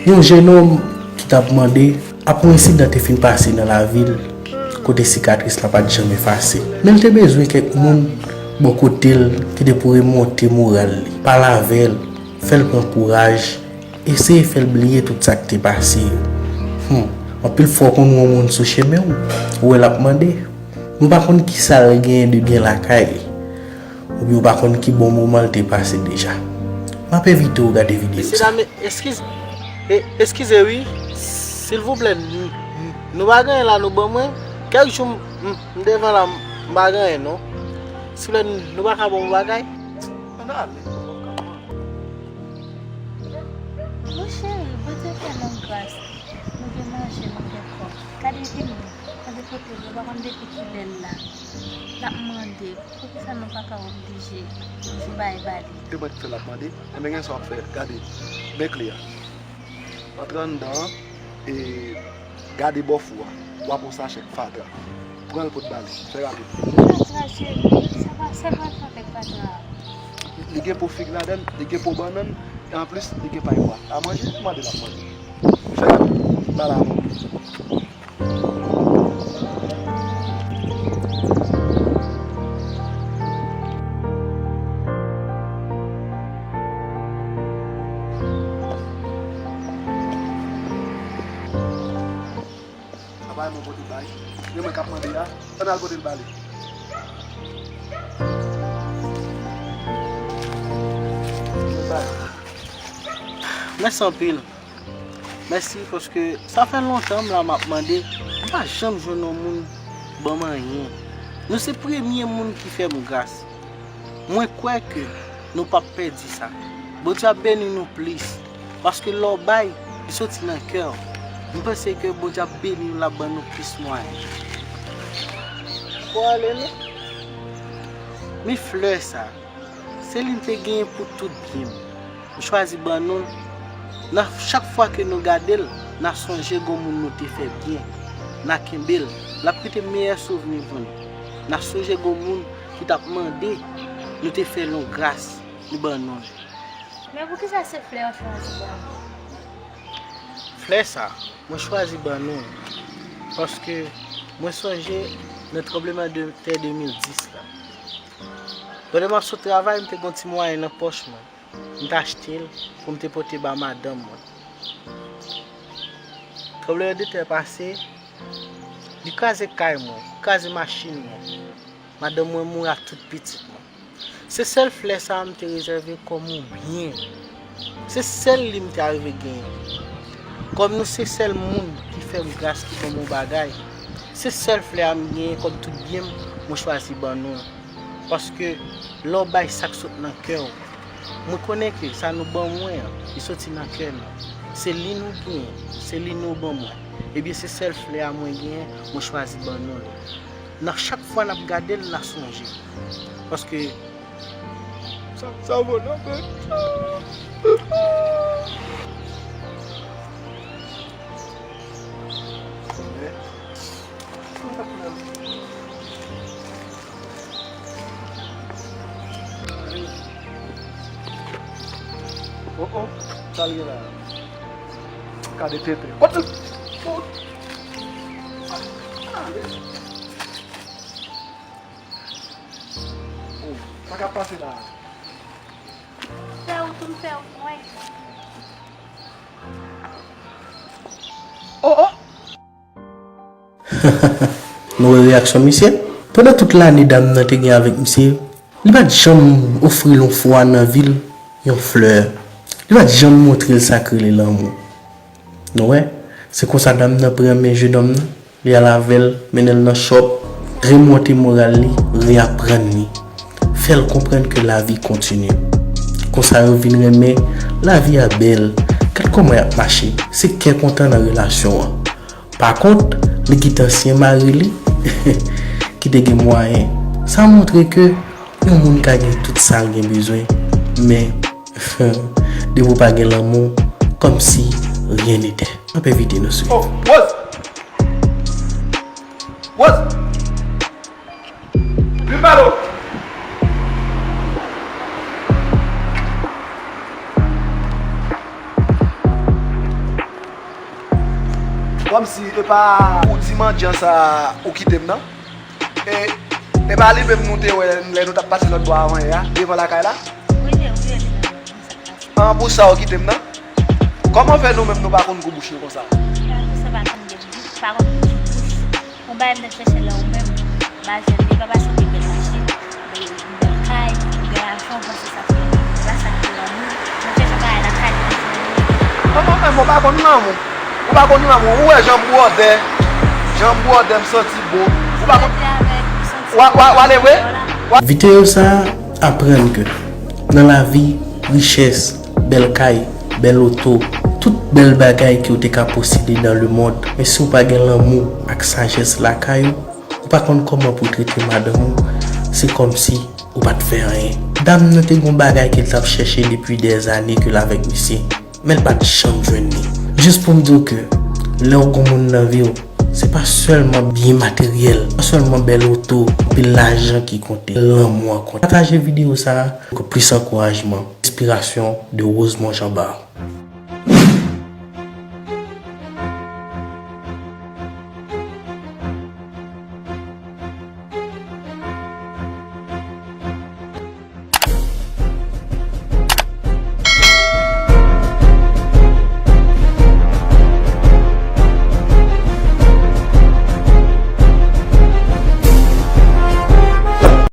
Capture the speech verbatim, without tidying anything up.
Yon jennonm ki t ap mande apre yon ensidan te fin pase nan lavil kote sikatris la pa t janm efase. Men l te bezwen kèk moun bò kote l ki te pou remonte moral li, pale avè l, fè l pran kouraj, eseye fè l bliye tout sa k te pase yo. Hmm, anpil fwa w konn wè yon moun sou chemen w, ou wè l ap mande, men w pa konn kisa l genyen de byen lakay li. Oubyen ou pa konn ki bon moman l te pase deja. M ap envite w gade videyo sa. Mesye dam, eskize, e, eskize wi. Silvouplè, n-, n-, nou pa gen anyen la, nou ban mwen. Kèk jou m, m, m devan la, m pa gen anyen non. Silvouplè, n-, nou pa ka ban m yon bagay? Ann ale. Mon cheri, Bondye fè nou gras. Nou gen manje, nou gen kò. Gade epi nou. Gade kote nou, pa konn depi kilè l la. N ap mande, poukisa nou pa ka oblije di bay ba li? Te mwen ki fè l ap mande, enben gen sa w ap fè, gade, men kle a. Antre anndan an, e gade bò fou a, w ap wè yon sachè fatra. Pran l pot ba li, fè rapid. Fatra, cheri, sa pa, sa pa fè avèk fatra a. Li gen po fig ladan l, li gen po bannann, e anplis, li gen pay bwa. A manje, mande l ap manje. Fè rapid, ba l a manje. Sa pa mwen pote bay. Se mwen k ap mande a. Ann al pote l ba li. Mèsi anpil. Mèsi, paske sa fè lontan m la m ap mande, m pa janm jwenn yon moun ban m anyen. Nou se premye moun ki fè m gras. Mwen kwè ke nou p ap pèdi sa. Bondye ap beni nou plis, paske lè w bay, li soti nan kè w. M panse ke Bondye ap beni nou, l ap ban nou plis mwayen. Fò ale non. Men flè sa, se li m te genyen pou tout vi m. M chwazi ban nou l. Nan chak fwa ke nou gade l, n a sonje gon moun nou te fè byen. N a kenbe l. L ap rete meyè souvni pou nou. N a sonje gon moun ki t ap mande, nou te fè l yon gras, nou ban nou l. Men poukisa se flè w chwazi ban nou? Flè sa, mwen chwazi ban nou l, paske mwen sonje nan tranbleman de tè de mil dis la. Pandan m ap sot travay, m te gen yon ti mwayen nan pòch mwen. M t achte l pou m te pote ba madanm mwen. Tranbleman de tè pase, li kraze kay mwen, li kraze machin mwen. Madanm mwen mouri ak tout pitit mwen. Se sèl flè sa a m te rezève kòm yon byen. Se sèl li m te arive genyen. Kòm nou se sèl moun ki fè m gras, ki ban m yon bagay, se sèl flè a m genyen kòm tout byen m, mwen chwazi ban nou l. Paske lè w bay sa k sot nan kè w, mwen konnen ke sa nou ban mwen an, li soti nan kè nou. Se li nou genyen, se li nou ban mwen. Ebyen, se sèl flè a mwen genyen, mwen chwazi ban nou l. Nan chak fwa n ap gade l, n a sonje. Paske sa, sa vo nan men. Oh, oh, sa l ye la. Gade tenten. Kote l? Oh. Oh, sa k ap pase la? Fè ou tou m fè ou mwen. Oh, oh. Nou wè reyaksyon misye? Pandan tout lane dam nan te gen avèk misye, li pa t janm ofri l yon fwa nan vi l, yon flè. Li pa t janm montre l sa k rele lanmou. Nou wè? Se konsa dam nan pran men jenòm nan, li al avè l, mennen l nan chòp, remonte moral li, reaprann li, fè l konprann ke lavi kontinye. Konsa yo vin renmen, lavi a bèl, gad kòman y ap mache, se kè kontan nan relasyon an. Pa kont, li kite ansyen mari li, ki te gen mwayen. Sa montre ke yon moun ka gen tout sa l gen bezwen, men depi w pa gen lanmou, kòmsi rien n'était. M ap envite nou swiv. Oh, Rose! Rose! Vin pale w! Oh, Kòmsi e pa pou ti mandyan sa ou kite m nan? E, e pa li menm nou te wè lè nou t ap pase lòt bò a avanyè a, devan lakay la? Wi, li, wi, li menm. An, pou sa ou kite m nan? Kòman fè nou menm nou pa konn gwo bouch nou konsa? Sa pa konn gwo bouch, pa konn gwo bouch. Yon bagay m t ap chèche la ou menm. M pa jwenn li, pa pase de bèl machin, de bèl kay, de bèl lajan, ou panse sa se, se pa sa ki lanmou. M ap chèche yon bagay lakay mwen, jwenn li. Kòman menm ou pa konn lanmou? Ou pa konn lanmou? Ou wè jan m bwòdè, jan m bwòdè m santi bo. Ou pa konn. Wa, wa, wale vre? Videyo sa a aprann ke nan lavi, richès, bèl kay, bèl oto, tout bèl bagay ke w te ka posede dans le monde, men si w pa gen lanmou ak sajès lakay ou, ou pa konn kòman pou w trete madanm ou, se kòmsi ou pa t fè anyen. Dam nan te gon bagay ke l t ap chèche depi dèzane ke l avèk misye, men l pa t janm jwenn li. Jis pou m di w ke lè w gon moun nan vi w, se pa sèlman byen materyèl, pa sèlman bèl oto, anpil lajan ki konte, lanmou an konte. Pataje videyo sa a pou plis ankourajman, enspirasyon de Rosemond Jean Bart.